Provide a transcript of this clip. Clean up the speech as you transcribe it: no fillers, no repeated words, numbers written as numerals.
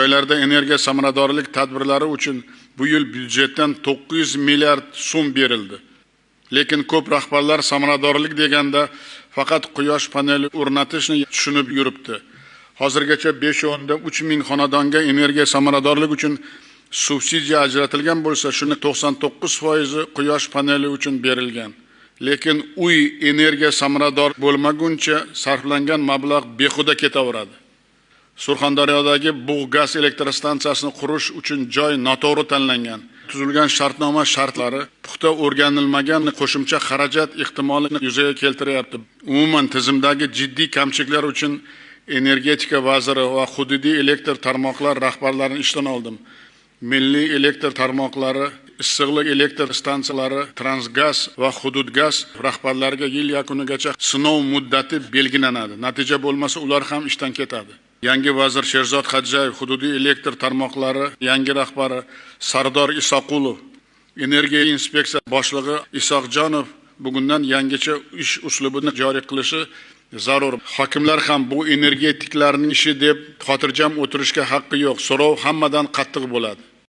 Joylarda energiya samaradorlik tadbirlari uchun bu yil byudjetdan 900 milliard so'm berildi. Lekin ko'p rahbarlar samaradorlik deganda faqat quyosh paneli o'rnatishni tushunib yuribdi. Hozirgacha 5,3 ming xonadonga energiya samaradorlik uchun subsidiya ajratilgan bo'lsa, shuni 99% quyosh paneli uchun berilgan. Lekin uy energiya samarador bo'lmaguncha sarflangan mablag' behuda ketaveradi. Surxondaryodagi bug' gaz elektrostansiyasini qurish uchun joy noto'g'ri tanlangan. Tuzilgan shartnoma shartlari puxta o'rganilmagan, qo'shimcha xarajat ehtimolini yuzaga keltiryapti. Umuman tizimdagi jiddiy kamchiliklar uchun energetika vaziri va hududiy elektr tarmoqlar rahbarlarini ishdan oldim. Milliy elektr tarmoqlari, issiqlik elektr stansiyalari, Transgaz va Hududgaz rahbarlariga yil yakunigacha sinov muddati belgilanadi. Natija bo'lmasa ular ham ishdan ketadi. Yangi vazir Sherzod Xadjayev, hududiy elektr tarmoqlari yangi rahbari Sardor Isoqulov, energiya inspeksiya boshlig'i Isoqjonov bugundan yangicha ish uslubini joriy qilishi zarur. Hokimlar ham bu energetiklarning ishi deb xotirjam o'tirishga haqqi yo'q. So'rov hammadan qattiq bo'ladi.